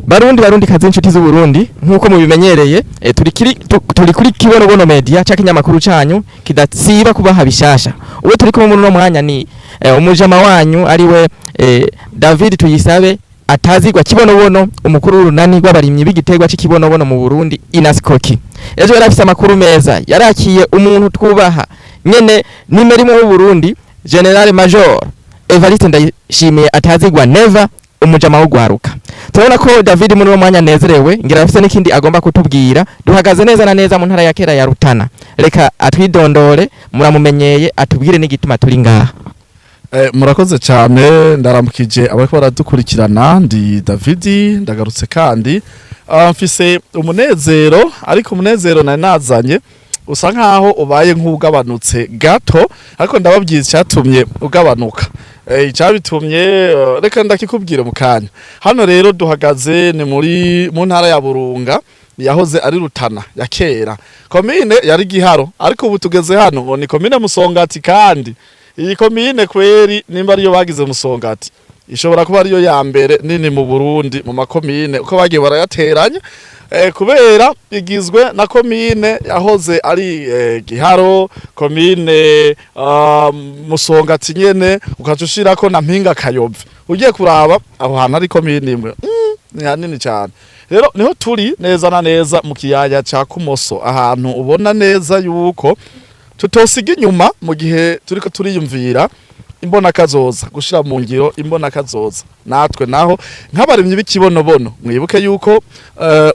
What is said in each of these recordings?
Barundi, Barundi kazi, inshuti z'Uburundi, nkuko mubimenyereye, turi kuri Kibonobono Media, ca kinyamakuru canyu kidasiba kubaha bishasha. Uwo turi kumwe muri uno mwanya ni umujama wanyu, ariwe David Tuyisabe atazigwa Kibonobono, umukuru w'urunani rw'abarimyi b'igiterwa c'ikibonobono mu Burundi, Inasikoki. Ejo yari afise amakuru meza, yarakiye umuntu twubaha nyene, nimero imwe w'u Burundi, Général Major Evariste Ndayishimiye atazigwa Neva, umujama w'ugwaruka. Turabona ko David muri uwo mwanya anezerewe, ngira afise n'ikindi agomba kutubwira. Duhagaze neza na neza mu ntara ya kera ya Rutana. Reka atwidondore, muramumenyeye, atubwire n'igituma turi ngaha. Murakoze cyane, ndaramukije abariko baradukurikirana. Ndi Davidi, ndagarutse kandi. Mfise umunezero, ariko umunezero nari nazanye usa nkaho ubaye nk'ugabanutse gato, ariko ndababwiye icyatumye ugabanuka. Icyabitumye reka ndakikubwire mu kanya. Hano rero duhagaze ni mu ntara ya Burunga, yahoze ari Rutana ya kera, komine yari Giharo, ariko ubu tugeze hano ngo ni komine Musongati. Kandi iyi komine kweri, nimba ariyo bagize Musongati, ishobora kuba ariyo ya mbere nini mu Burundi mu makomine uko bagiye barayateranya, kubera igizwe na komine yahoze ari Giharo, komine Musongati nyene, ukaca ushirako na Mpinga Kayove. Ugiye kuraba aho hantu ari komine imwe, ni hanini cyane. Rero niho turi neza na neza mu kiyaya ca Kumoso, ahantu ubona neza yuko tutosiga inyuma mu gihe turiko turiyumvira imbona kazoza, gushira mu ngiro imbona kazoza. Natwe naho nk'abarimyi b'ikibonobono, mwibuke yuko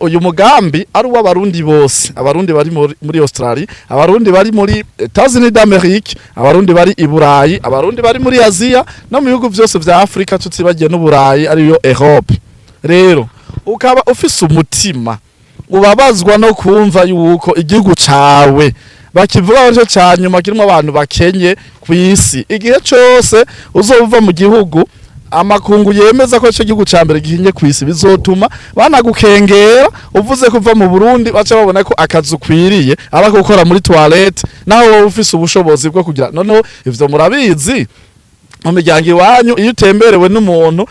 uyu mugambi ari uw'Abarundi bose: Abarundi bari muri Australie, Abarundi bari muri États-Unis d'Amérique, Abarundi bari i Burayi, Abarundi bari muri Aziya no mu bihugu vyose vya Afrika, tutibagiye n'Uburayi ariyo Europe. Rero ukaba ufise umutima ubabazwa no kumva yuko igihugu cawe bakivuga aricyo ca nyuma kirimo abantu bakenye ku isi, igihe cose uzova mu gihugu amakungu yemeza ko ico gihugu ca mbere gihinye ku isi, bizotuma banagukengera. Uvuze kuva mu Burundi, baca babona ko akazi ukwiriye aba gukora muri toilette, naho wowe ufise ubushobozi bwo kugira. Noneho ivyo murabizi mu miryango iwanyu, iyo utemberewe n'umuntu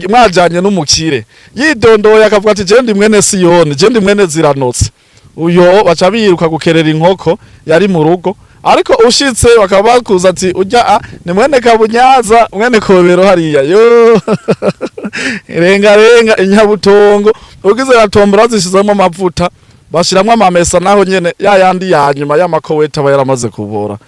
mwajanye n'umukire, yidondoye akavuga ati: "Je ndi mwene Siyoni, je ndi mwene Ziranotse", uyo baca biruka gukerera inkoko yari mu rugo. Ariko ushitse bakaba bakuza ati: "Ujya ni mwene Kabunyaza, mwene Kobero hariya yo renga renga inyabutongo." Ugize batombora, bazishizemo amavuta, bashiramwo amamesa, naho nyene ya yandi ya nyuma y'amakoweta aba yaramaze kubora,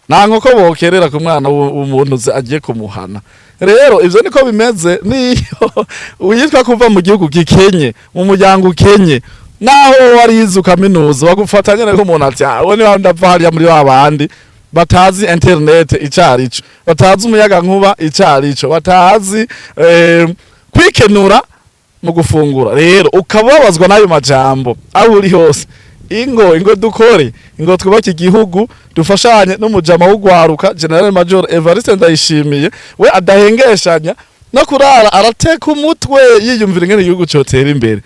nta nkoko bokerera ku mwana w'umuntu agiye kumuhana. Rero ivyo niko bimeze niyo uyitwa kuva mu gihugu gikenye, mu muryango ukenye, naho warize kaminuza, bagufata nyene nk'umuntu ati: "Ah, uwo ni ndava hariya muri ba bandi batazi internet icarico, batazi umuyaga nkuba icarico, batazi kwikenura mu gufungura." Rero ukababazwa n'ayo majambo aho uri hose, ingo ingo dukore, ingo twubake igihugu, dufashanye n'umujama w'ugwaruka Général Major Evariste Ndayishimiye. We adahengeshanya no kurara arateka umutwe yiyumvira ingene igihugu cotera imbere.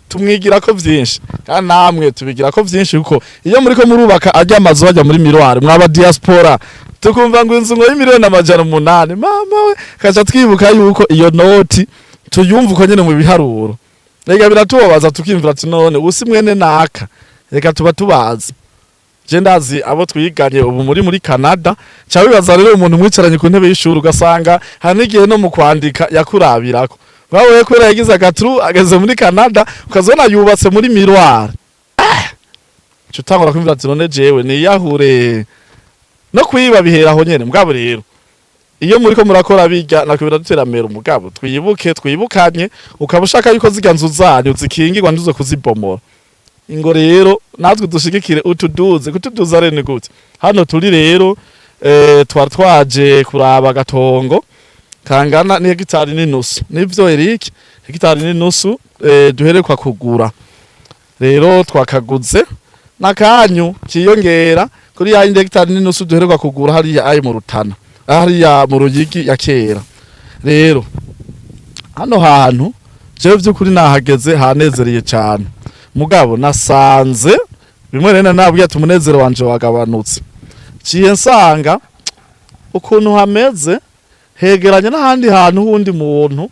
Tumwigira ko vyinshi, kandi namwe tubigira ko vyinshi, kuko iyo muriko murubaka ajya amazu bajya muri miroir, mwaba diaspora, tukumva ngo inzu ngo y'imiliyoni 800, mama we, kaca twibuka yuko iyo noti tuyumva uko nyene mu biharuro. Rega biratubabaza, tukimvira ati: "None usi mwene naka?" Reka tuba tubazi, je ndazi abo twiganye ubu muri Canada. Ca wibaza rero umuntu mwicaranye ku ntebe y'ishuri, ugasanga hari n'igihe no mu kwandika yakurabirako wawe, kubera yagize agatru ageze muri Canada, ukazona yubatse muri miroir. Ca utangura kwimvira ati: "None jewe niyahure no kwiba?" Bihera aho nyene. Mugabo rero iyo muriko murakora bijya nako biraduteramera. Umugabo twibuke, twibukanye, ukaba ushaka yuko zirya nzu zanyu zikingirwa, ntuzo kuzibomora. Ingo rero natwe dushigikire utuduze. Kutuduza rero ni gute? Hano turi rero, twari twaje kuraba agatongo kangana n'hegitari n'inusu, nivyo Eric? Hegitari n'inusu duherekwa kugura. Rero twakaguze n'akanyu kiyongera kuri ya yindi hegitari n'inusu duherekwa kugura hariya ayi mu Rutana, hariya mu Ruyigi ya kera. Rero hano hantu jewe vy'ukuri nahageze hanezereye cane, mugabo nasanze bimwe rero nabwiye ati umunezero wanje wagabanutse. Ciye nsanga ukuntu hameze hegeranye n'ahandi hantu hundi muntu.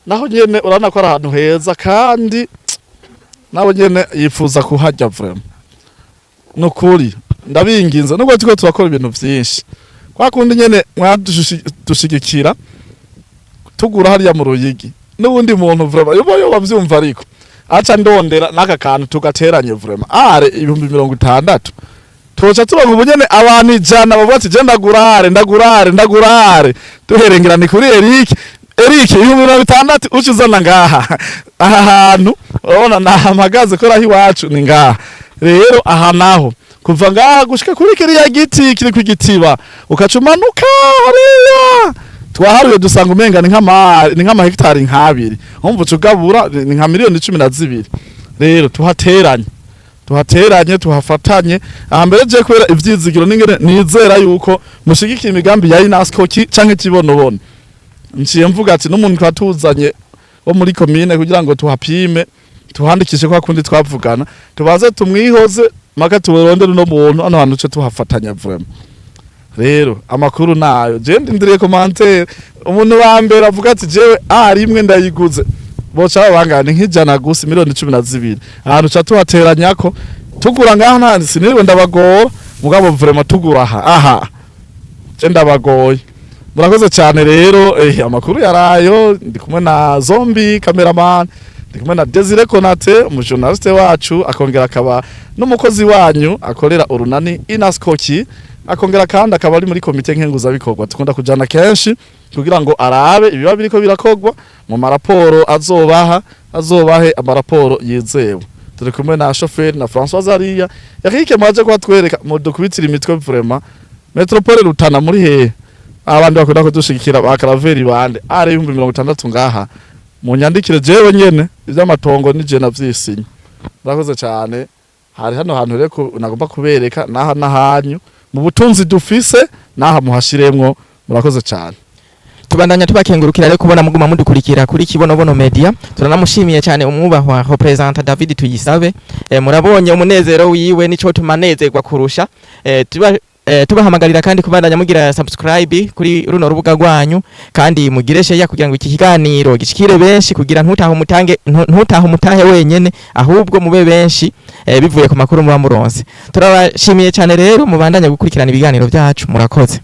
Naho nyene urabona ko ari ahantu heza, kandi nawe nyene yifuza kuhajya. Vraiment, nukuri ndabinginze, nubwo turiko turakora ibintu vyinshi, kwa kundi nyene mwadushigikira tugura hariya mu Ruyigi, n'ubundi muntu vraiment yoba yoba vyumva, ariko aca ndondera n'aka kantu tugateranye. Vraiment, are 60,000 tuca turonka ubunyene abantu 100 bavuga ati: "Je ndagurare, ndagurare, ndagurare." Duherengerane kuri Eric. Eric, 60,000 uca uzana ngaha. Aha hantu urabona nahamagaze ko aho iwacu ni ngaha. Rero aha naho kuva ngaha gushika kuri kiriya giti kiri ku igitiba, ukaca umanuka hariya, twaharuye dusanga umenga ni nk'amahegitari nk'abiri. Umva, uca ugabura, ni nka miliyoni 12. Rero tuhateranye, tuhateranye, tuhafatanye. Aha mbere je kubera ivyizigiro n'ingene nizera yuko mushigikiye imigambi ya INASCO canke Kibonobono, nciye mvuga ati n'umuntu twatuzanye wo muri komine kugira ngo tuhapime, tuhandikishe kwa kundi twavugana, tubaze tumwihoze maka tuburondere uno muntu hano hantu ce tuhafatanya. Vraiment rero amakuru nayo, je ndindiriye commentaire. Umuntu wa mbere avuga ati: "Jewe a rimwe ndayiguze", boca babangana nk'ijana gusa, miliyoni 12. Ahantu ca tuhateranyako tugura ngaha, nta siniriwe ndabagora, mugabo vraiment tugura aha aha je ndabagoye. Murakoze cyane. Rero amakuru yarayo. Ndi kumwe na Zombi cameraman, ndi kumwe na Desire Konate, umujournaliste wacu, akongera akaba n'umukozi wanyu akorera urunani Inaskoki, akongera kandi akaba ari muri komite nkenguzabikorwa. Tukunda kujana kenshi kugira ngo arabe ibiba biriko birakogwa mu maraporo azobaha, azobahe amaraporo yizewe. Turi kumwe na shoferi na François Zaria Eric mwaje kubatwereka, mudukubitira imitwe. Vraiment, Metropole Rutana muri hehe? Abandi bakunda kudushigikira ba Karaveri bande, ari 60,000 ngaha munyandikire jewe nyene, ivy'amatongo ni je navyisinye. Murakoze cyane. Hari hano hantu rero nagomba kubereka naha nahanyu mu butunzi dufise, naha muhashiremwo. Murakoze cyane. Tubandanya tubakengurukira rero kubona muguma mudukurikira kuri Kibonobono Media. Turanamushimiye cyane umwubahwa représentant David Tuyisabe. Murabonye umunezero wiwe, nico tumanezerwa kurusha. Tubahamagarira kandi kubandanya mugira subscribe kuri runo rubuga rwanyu, kandi mugire share kugira ngo iki kiganiro gishikire benshi, kugira ntutahe umutange, ntutahe umutahe wenyene, ahubwo mube benshi bivuye ku makuru muba muronse. Turabashimiye cyane rero, mubandanya gukurikirana ibiganiro byacu. Murakoze.